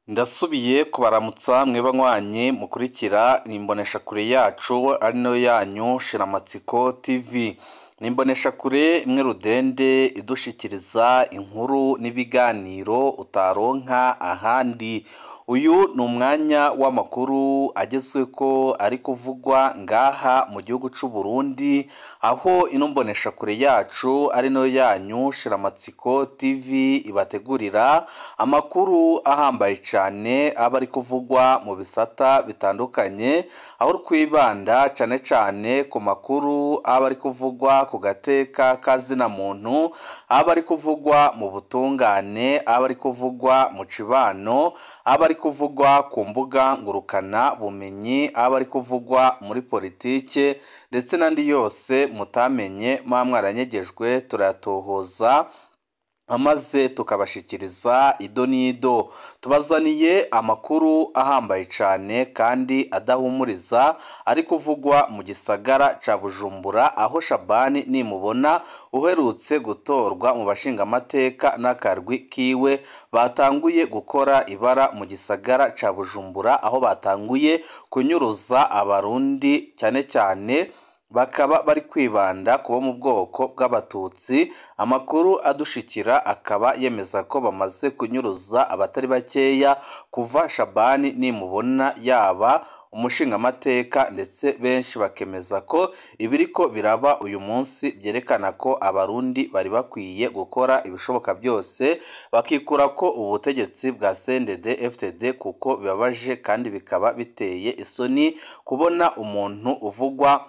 Ndasubiye kubaramutsa mwe banywanyi mukurikira imboneshakure yacu ari nayo yanyu Shiramatsiko TV. Ni imboneshakure imwe rudende idushikiriza inkuru n'ibiganiro utaronka ahandi. Uyu ni umwanya w'amakuru agezweko ari kuvugwa ngaha mu gihugu c'u Burundi, aho ino mboneshakure yacu ari nayo yanyu Shiramatsiko TV ibategurira amakuru ahambaye cane aba ari kuvugwa mu bisata bitandukanye, aho twibanda cane cane ku makuru aba ari kuvugwa ku gateka kazina muntu, aba ari kuvugwa mu butungane, aba ari kuvugwa mu cibano, aba ari kuvugwa ku mbuga ngurukana bumenyi, aba ari kuvugwa muri politike ndetse n'andi yose mutamenye muba mwaranyegejwe, turayatohoza maze tukabashikiriza ido n'ido. Tubazaniye amakuru ahambaye cane kandi adahumuriza ari kuvugwa mu gisagara ca Bujumbura, aho Shabani Nimubona uherutse gutorwa mu bashingamateka n'akarwi kiwe batanguye gukora ibara mu gisagara ca Bujumbura, aho batanguye kunyuruza abarundi cyane cyane bakaba bari kwibanda kubo mu bwoko bw'abatutsi. Amakuru adushikira akaba yemeza ko bamaze kunyuruza abatari bakeya kuva Shabani Nimubona yaba umushingamateka, ndetse benshi bakemeza ko ibiriko biraba uyu munsi byerekana ko abarundi bari bakwiye gukora ibishoboka byose bakikura ko ubutegetsi bwa CNDD FDD, kuko bibabaje kandi bikaba biteye isoni kubona umuntu uvugwa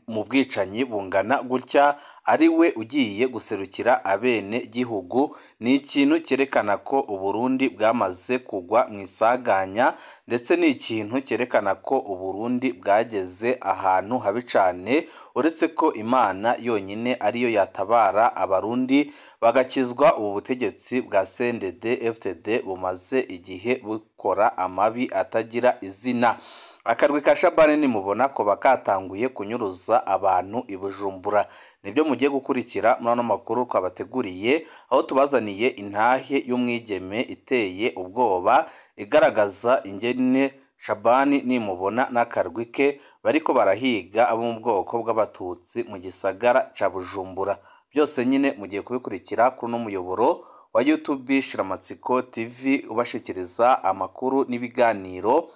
mu bwicanyi bungana gutya ari we ugiye guserukira abene gihugu. Ni ikintu cyerekana ko Uburundi bwamaze kugwa mu isaganya, ndetse ni ikintu cyerekana ko Uburundi bwageze ahantu habi cane, uretse ko Imana yonyine ariyo yatabara abarundi bagakizwa ubu butegetsi bwa CNDD FDD bumaze igihe bukora amabi atagira izina. Akarwi ka Shabani Nimubona ko bakatanguye kunyuruza abantu i Bujumbura. Nibyo mugiye gukurikira muri ano makuru twabateguriye, aho tubazaniye intahe y'umwigeme iteye ubwoba igaragaza ingene Shabani Nimubona n'akarwi ke bariko barahiga abo mu bwoko bw'abatutsi mu gisagara ca Bujumbura. Byose nyine mugiye kubikurikira kuri uno muyoboro wa YouTube Shiramatsiko TV ubashikiriza amakuru n'ibiganiro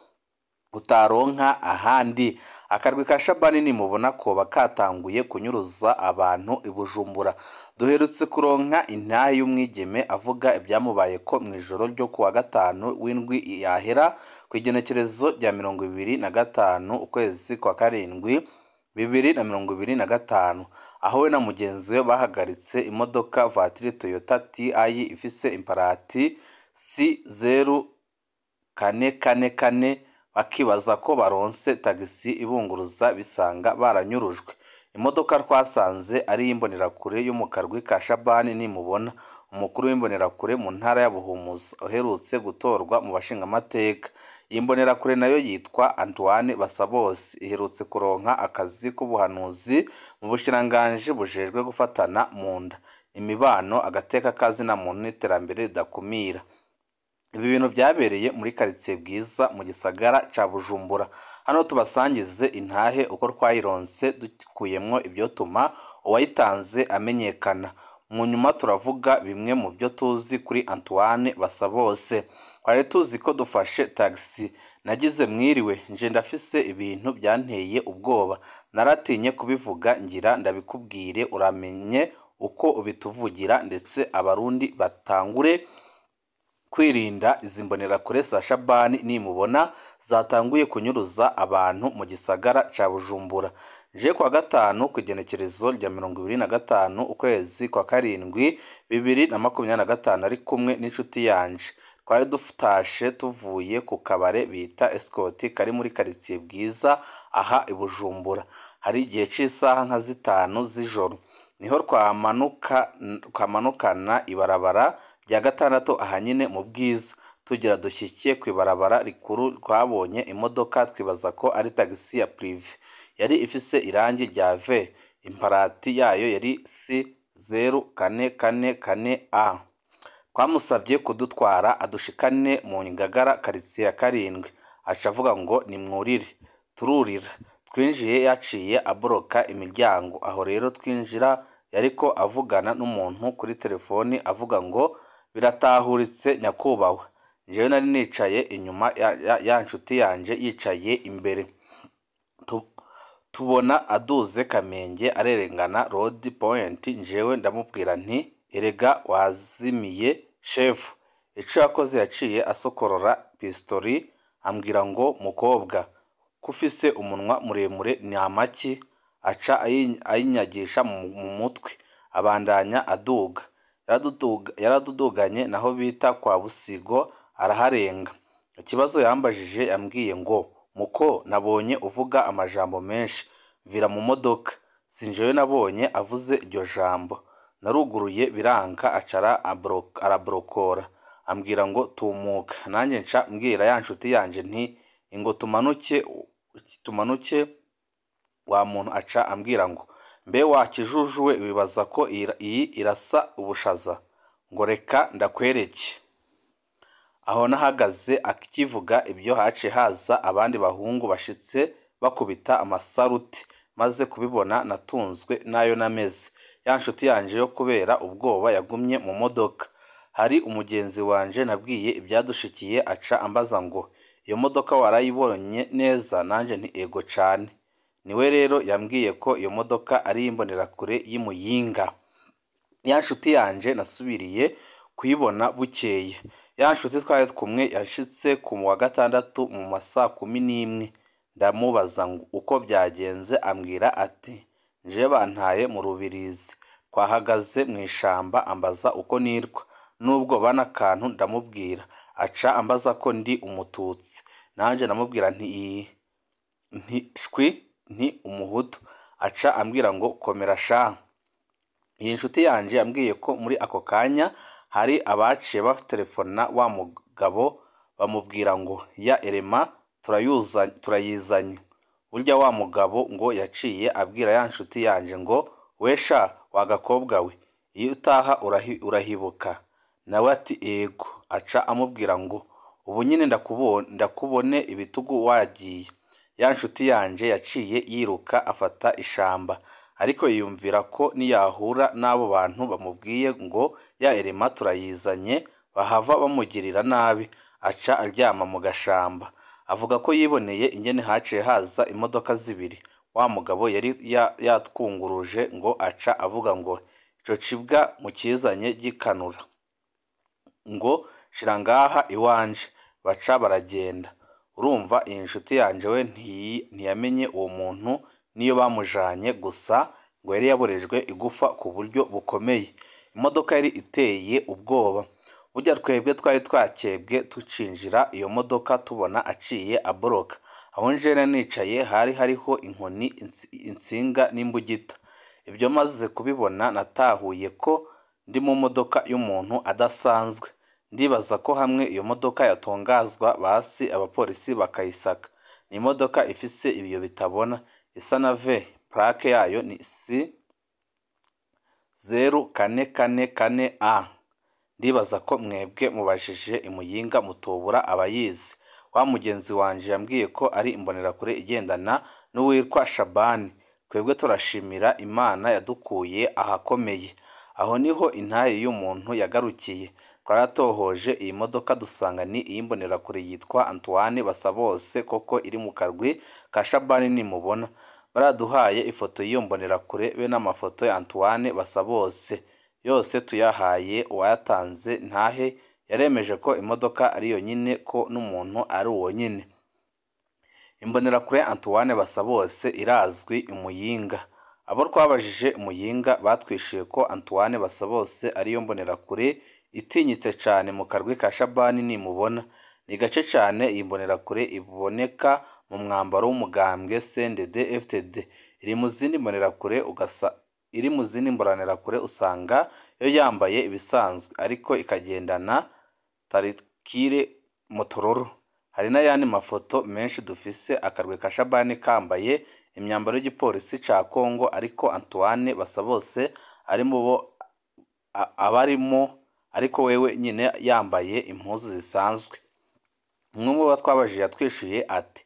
utaronka ahandi. Akarwi ka Shabani Nimubona ko bakatanguye kunyuruza abantu i Bujumbura. Duherutse kuronka intahe y'umwigeme avuga ibyamubaye ko mu ijoro ryo kuwa gatanu w'indwi yahera ku igenekerezo rya 25 ukwezi kwa karindwi 2025, aho we na mugenzi we bahagaritse imodoka vatiri Toyota TI ifise imparati C0444, bakibaza ko baronse tagisi ibunguruza bisanga baranyurujwe. Imodoka twasanze ari iy'imbonerakure yo mu karwi ka Shabani Nimubona, umukuru w'imbonerakure mu ntara ya Buhumuza uherutse gutorwa mu bashingamateka. Iyi mbonerakure nayo yitwa Antoine Basabose, iherutse kuronka akazi k'ubuhanuzi mu bushikiranganji bujejwe gufatana mu nda, imibano, agateka kazina muntu n'iterambere ridakumira. Ibi bintu byabereye muri karitsiye Bwiza mu gisagara ca Bujumbura. Hano tubasangize intahe uko twayironse dukuyemwo ivyotuma uwayitanze amenyekana. Mu nyuma turavuga bimwe mu byo tuzi kuri Antoine Basabose. Twari tuzi ko dufashe taxi, nagize mwiriwe nje ndafise ibintu byanteye ubwoba, naratinye kubivuga ngira ndabikubwire uramenye uko ubituvugira, ndetse abarundi batangure kwirinda izi mbonerakure za Shabani Nimubona zatanguye kunyuruza abantu mu gisagara ca Bujumbura. Je kwa gatanu ku igenekerezo rya 25 ukwezi kwa karindwi 2025, ari kumwe n'inshuti yanje. Twari dutashe tuvuye ku kabare bita Escort kari muri karitsiye Bwiza aha i Bujumbura. Hari igihe c'isaha nka 5 z'ijoro, niho twamanukana ibarabara rya gatandatu ahanyine mu Bwiza, tugira dushyikiye ku ibarabara rikuru twabonye imodoka twibaza ko ari tagisi ya prive, yari ifise irangi rya V, imparati yayo yari C0444A. Twamusabye kudutwara adushikane mu Ngagara karitsiye ya 7, aca avuga ngo nimwurire, tururira. Twinjiye yaciye aboroka imiryango, aho rero twinjira yariko avugana n'umuntu kuri telefoni avuga ngo biratahuritse nyakubahwa. Jewe nari nicaye inyuma ya nshuti yanje yicaye imbere. Tubona aduze Kamenge arerengana road point, jewe ndamubwira nti erega wazimiye shefu. Ico yakoze yaciye asokorora pistori ambwira ngo mukobwa kufise umunwa muremure ni amaki, aca ayinyagisha mu mutwe abandanya aduga. Yaraduduganye naho bita kwa Busigo araharenga. Ikibazo yambajije yambwiye ngo muko nabonye uvuga amajambo menshi vira mu modoka. Sinjewe nabonye avuze iryo jambo, naruguruye biranka acara arabrokora ambwira ngo tumuka. Nanjye nca mbwira ya nshuti yanje nti ingo tumanuke wa muntu, aca ambwira ngo mbe wa kijuju we wibaza ko iyi irasa ubushaza, ngo reka ndakwereke. Aho nahagaze akivuga ibyo haciye haza abandi bahungu bashitse bakubita amasaruti, maze kubibona natunzwe nayo nameze. Ya nshuti yanje yo kubera ubwoba yagumye mu modoka. Hari umugenzi wanje nabwiye ibyadushikiye aca ambaza ngo iyo modoka warayibonye neza? Nanje nti ego cane. Niwe rero yambwiye ko iyo modoka ari imbonerakure y'Imuyinga. Ya nshuti yanje nasubiriye kuyibona bukeye. Ya nshuti twari kumwe yashitse ku wa gatandatu mu masaa 11, ndamubaza ngo uko byagenze, ambwira ati nje bantaye mu Rubirizi, twahagaze mu ishamba, ambaza uko nirwa nubwo bana kantu ndamubwira, aca ambaza ko ndi umututsi, nanje ndamubwira nti nti shwi nti umuhutu, aca ambwira ngo komera sha. Iyi nshuti yanje yambwiye ko muri ako kanya hari abaciye batelefona wa mugabo bamubwira ngo ya erema turayizanye. Burya wa mugabo ngo yaciye abwira ya nshuti yanje ngo wesha wa gakobwa we iyo utaha urahibuka, nawe ati ego, aca amubwira ngo ubu nyine ndakubone ibitugu wagiye. Ya nshuti yanje yaciye yiruka afata ishamba, ariko yiyumvira ko niyahura n'abo bantu bamubwiye ngo ya erema turayizanye bahava bamugirira nabi, aca aryama mu gashamba. Avuga ko yiboneye ingene haciye haza imodoka zibiri, wa mugabo yari yatwunguruje ngo aca avuga ngo ico cibwa mukizanye gikanura, ngo shira ngaha iwanje, baca baragenda. Urumva iyi nshuti yanje we ntiyamenye uwo muntu niyo bamujanye, gusa ngo yari yaborejwe igufa ku buryo bukomeye. Imodoka yari iteye ubwoba. Burya twebwe twari twakebwe tucinjira iyo modoka tubona aciye aboroka. Aho njene nicaye hari hariho inkoni, insinga n'imbugita. Ibyo maze kubibona natahuye ko ndi mu modoka y'umuntu adasanzwe. Ndibaza ko hamwe iyo modoka yatongazwa basi abapolisi bakayisaka. Ni imodoka ifise ibiyo bitabona, isa na V, plaque yayo ni C 0444 A. Ndibaza ko mwebwe mubajije imuyinga mutobura abayizi. Wa mugenzi wanje yambwiye ko ari imbonerakure igendana n'uwitwa Shabani. Twebwe turashimira Imana yadukuye ahakomeye. Aho niho intaye y'umuntu yagarukiye. Twaratohoje iyi modoka dusanga ni iy'imbonerakure yitwa Antoine Basabose, koko iri mu karwi ka Shabani nimubona. Baraduhaye ifoto y'iyo mbonerakure be n'amafoto ya Antoine Basabose yose tuyahaye uwayatanze ntahe, yaremeje ko imodoka ari yo nyine, ko n'umuntu ari uwo nyine. Imbonerakure Antoine Basabose irazwi imuyinga. Abo twabajije imuyinga batwishiye ko Antoine Basabose ariyo mbonerakure itinyitse cyane mu karwi ka Shabani nimubona. Ni gace cyane iyi mbonerakure iboneka mu mwambaro w'umugambwe CNDD FDD. Iri mu zindi mbonerakure iri mu zindi mbonerakure usanga yo yambaye ibisanzwe ariko ikagendana tarikire motororo. Hari n'ayandi mafoto menshi dufise akarwi ka Shabani kambaye imyambaro y'igipolisi ca Kongo, ariko Antoine Basabose ari mu bo ariko wewe nyine yambaye impuzu zisanzwe. Umwe mu bo twabajije yatwishuye ati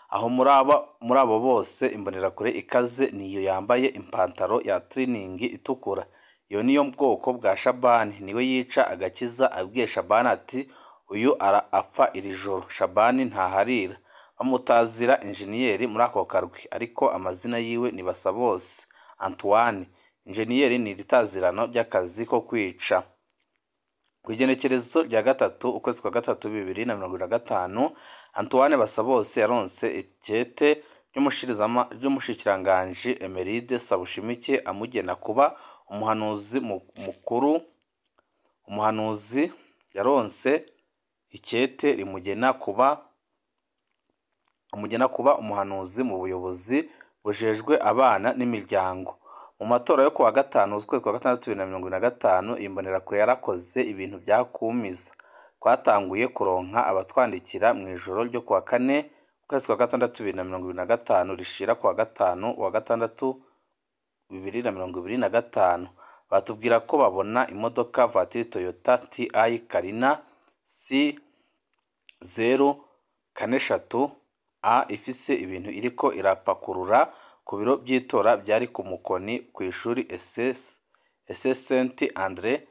aho muri abo bose imbonerakure ikaze niyo yambaye impantaro ya tiriningi itukura, iyo niyo bwoko bwa Shabani, niwe yica agakiza. Abwiye Shabani ati uyu apfa iri joro. Shabani ntaharira, bamutazira injeniyeri muri ako karwi, ariko amazina yiwe ni Basabose Antoine. Injeniyeri ni iritazirano ry'akazi ko kwica. Ku igenekerezo rya 3 ukwezi kwa 3 2025, Antoine Basabose yaronse ikete ry'umushikiranganji Emeride Sabushimike amugena kuba umuhanuzi mukuru. Umuhanuzi yaronse ikete rimugena kuba umuhanuzi mu buyobozi bujejwe abana n'imiryango. Mu matora yo kuwa 5 ukwezi kwa 6 2025, imbonerakure yarakoze ibintu byakumiza. Twatanguye kuronka abatwandikira mu ijoro ryo kuwa 4 ukwezi kwa 6 2025 rishira kuwa 5 wa 6 2025, batubwira ko babona imodoka vatiri Toyota TI Carina C 043 A ifise ibintu iriko irapakurura ku biro by'itora byari ku Mukoni ku ishuri SS Saint Andre.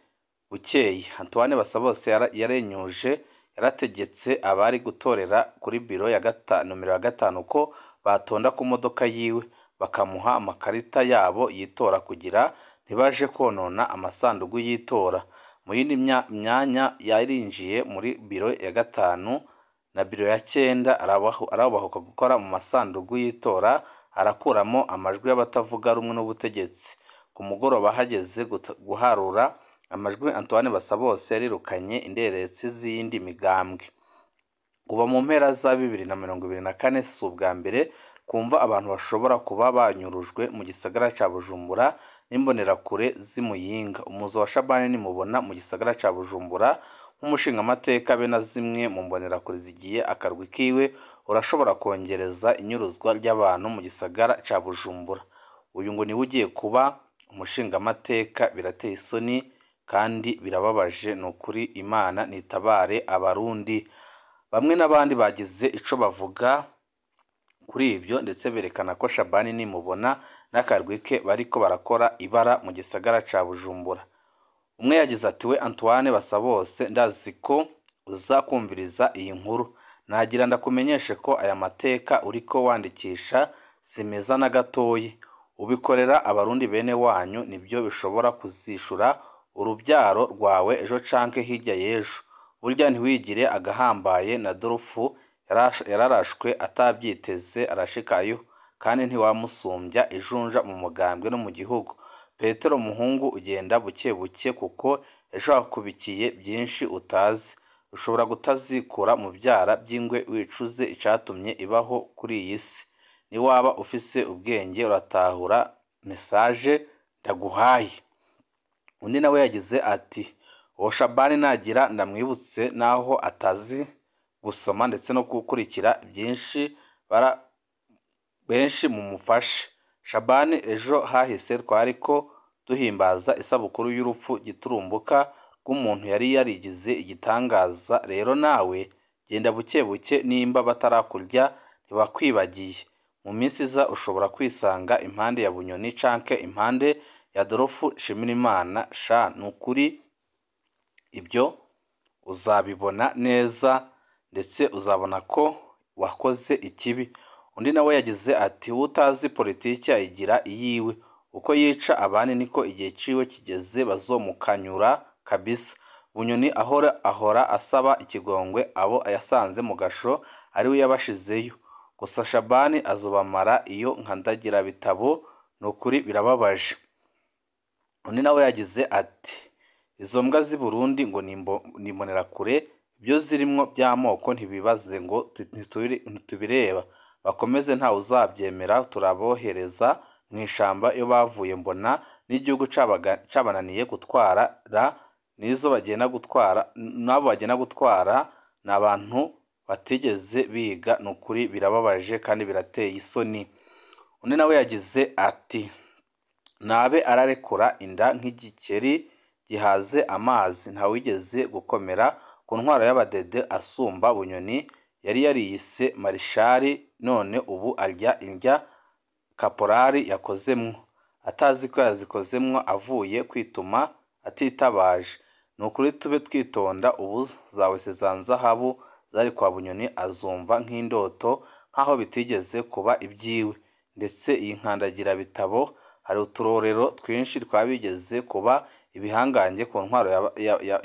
Bukeye Antoine Basabose yarenyuje, yarategetse abari gutorera kuri biro ya nomero ya 5 ko batonda ku modoka yiwe bakamuha amakarita yabo yitora kugira ntibaje konona amasandugu y'itora. Mu yindi myanya yarinjiye muri biro ya 5 na biro ya 9 arabahuka gukora mu masandugu y'itora, arakuramo amajwi y'abatavuga rumwe n'ubutegetsi. Ku mugoroba hageze guharura amajwi, Antoine Basabose yarirukanye inderetsi z'iyindi migambwe. Kuva mu mpera za 2024 si ubwa mbere kumva abantu bashobora kuba banyurujwe mu gisagara ca Bujumbura n'imbonerakure z'Imuyinga. Umuzo wa Shabani nimubona mu gisagara ca Bujumbura nk'umushingamateka be na zimwe mu mbonerakure zigiye akarwi kiwe, urashobora kongereza inyuruzwa ry'abantu mu gisagara ca Bujumbura. Uyu ngo niwe ugiye kuba umushingamateka. Birateye isoni kandi birababaje, ni ukuri. Imana nitabare Abarundi. Bamwe n'abandi bagize ico bavuga kuri ibyo, ndetse berekana ko Shabani nimubona n'akarwi ke bariko barakora ibara mu gisagara ca Bujumbura. Umwe yagize ati we Antoine Basabose, ndazi ko uzakumviriza iyi nkuru, nagira ndakumenyeshe ko aya mateka uriko wandikisha si meza na gatoyi. Ubikorera Abarundi bene wanyu, nibyo bishobora kuzishura urubyaro rwawe ejo canke hirya y'ejo. Burya ntiwigire agahambaye na Dorufu yararashwe atabyiteze arashikayo, kandi ntiwamusumbya ijunja mu mugambwe no mu gihugu. Petero muhungu, ugenda buke buke kuko ejo hakubikiye byinshi utazi. Ushobora kutazikura mu byara by'ingwe wicuze icatumye ibaho kuri iyi si. Niwaba ufise ubwenge uratahura message ndaguhaye. Undi nawe yagize ati uwo Shabani nagira ndamwibutse naho atazi gusoma ndetse no gukurikira byinshi, benshi mumufashe. Shabani ejo hahise twariko duhimbaza isabukuru y'urupfu giturumbuka rw'umuntu yari yarigize igitangaza. Rero nawe genda buke buke, nimba batarakurya ntibakwibagiye. Mu minsi iza ushobora kwisanga impande ya Bunyoni canke impande ya Dorofu Nshimirimana. Sha nukuri ibyo uzabibona neza, ndetse uzabona ko wakoze ikibi. Undi nawe yagize ati utazi politiki ayigira iyiwe, uko yica abandi niko igihe ciwe kigeze bazomukanyura kabisa. Bunyoni ahora asaba ikigongwe abo yasanze mu gasho ariwe yabashizeyo. Gusa Shabani azobamara iyo nkandagira bitabo, nukuri birababaje. Undi nawe yagize ati izo mbwa z'i Burundi ngo ni imbonerakure, ibyo zirimwo by'amoko ntibibaze ngo ntitubireba, bakomeze ntawe uzabyemera, turabohereza mu ishamba iyo bavuye. Mbona n'igihugu cabananiye gutwara nizo bagenda gutwara, nabo bagenda gutwara ni abantu batigeze biga, nukuri birababaje kandi birateye isoni. Undi nawe yagize ati nabe ararekura inda nk'igikeri gihaze amazi. Ntawigeze gukomera ku ntwaro y'abadede asumba Bunyoni yari yariyise marishari, none ubu arya indya kaporari yakozemwo atazi ko yazikozemwo avuye kwituma atitabaje. Ni ukuri tube twitonda, ubu za wese za nzahabu zari kwa Bunyoni azumva nk'indoto, nk'aho bitigeze kuba ibyiwe. Ndetse iyi nkandagirabitabo hari uturorero twinshi twabigeze kuba ibihangange ku ntwaro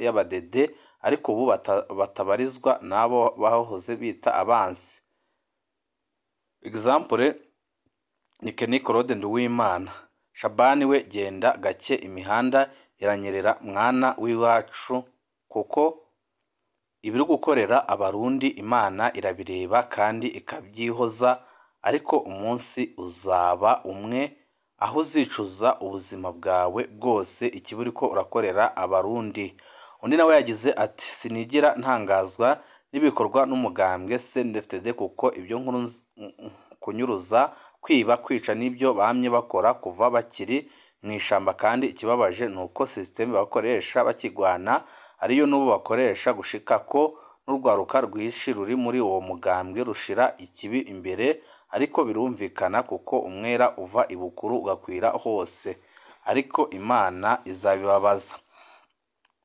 y'abadede, ariko ubu batabarizwa n'abo bahoze bita abansi. Example ni Kenny Claude Nduwimana. Shabani we genda gake, imihanda iranyerera mwana w'iwacu, kuko ibiri gukorera abarundi Imana irabireba kandi ikabyihoza, ariko umunsi uzaba umwe aho uzicuza ubuzima bwawe bwose ikibi uriko urakorera abarundi. Undi nawe yagize ati sinigera ntangazwa n'ibikorwa n'umugambwe CNDD-FDD, kuko ibyo kunyuruza, kwiba, kwica n'ibyo bamye bakora kuva bakiri mu ishamba, kandi ikibabaje ni uko system bakoresha bakigwana ariyo n'ubu bakoresha, gushika ko n'urwaruka rwinshi ruri muri uwo mugambwe rushira ikibi imbere. Ariko birumvikana kuko umwera uva ibukuru ugakwira hose, ariko Imana izabibabaza.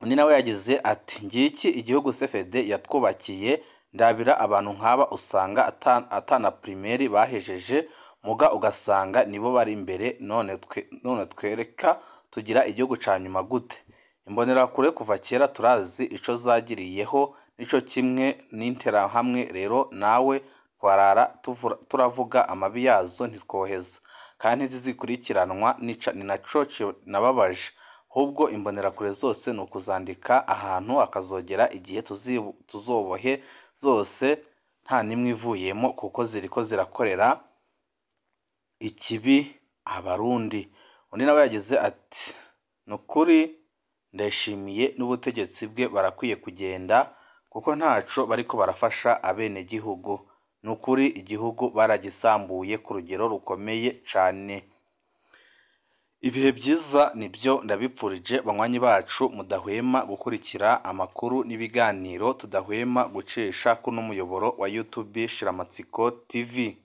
Undi nawe yagize ati ngiki igihugu CFD yatwubakiye, ndabira abantu nk'aba usanga atana primaire bahejeje, muga ugasanga nibo bari imbere, none twereka tugira igihugu ca nyuma gute? Imbonerakure kuva kera turazi ico zagiriyeho, nico kimwe n'interahamwe. Rero nawe twarara turavuga amabi yazo ntitwoheza, kandi ntizikurikiranwa, ni naco nababaje. Ahubwo imbonerakure zose ni ukuzandika ahantu hakazogera igihe tuzobohe zose nta nimwe ivuyemo, kuko ziriko zirakorera ikibi abarundi. Undi nawe yagize ati nukuri ndayishimiye n'ubutegetsi bwe barakwiye kugenda, kuko ntaco bariko barafasha abenegihugu. Nukuri igihugu baragisambuye ku rugero rukomeye cane. Ibihe byiza nibyo ndabipfurije banywanyi bacu mudahwema gukurikira amakuru n'ibiganiro tudahwema gucisha kuno muyoboro wa YouTube Shiramatsiko TV.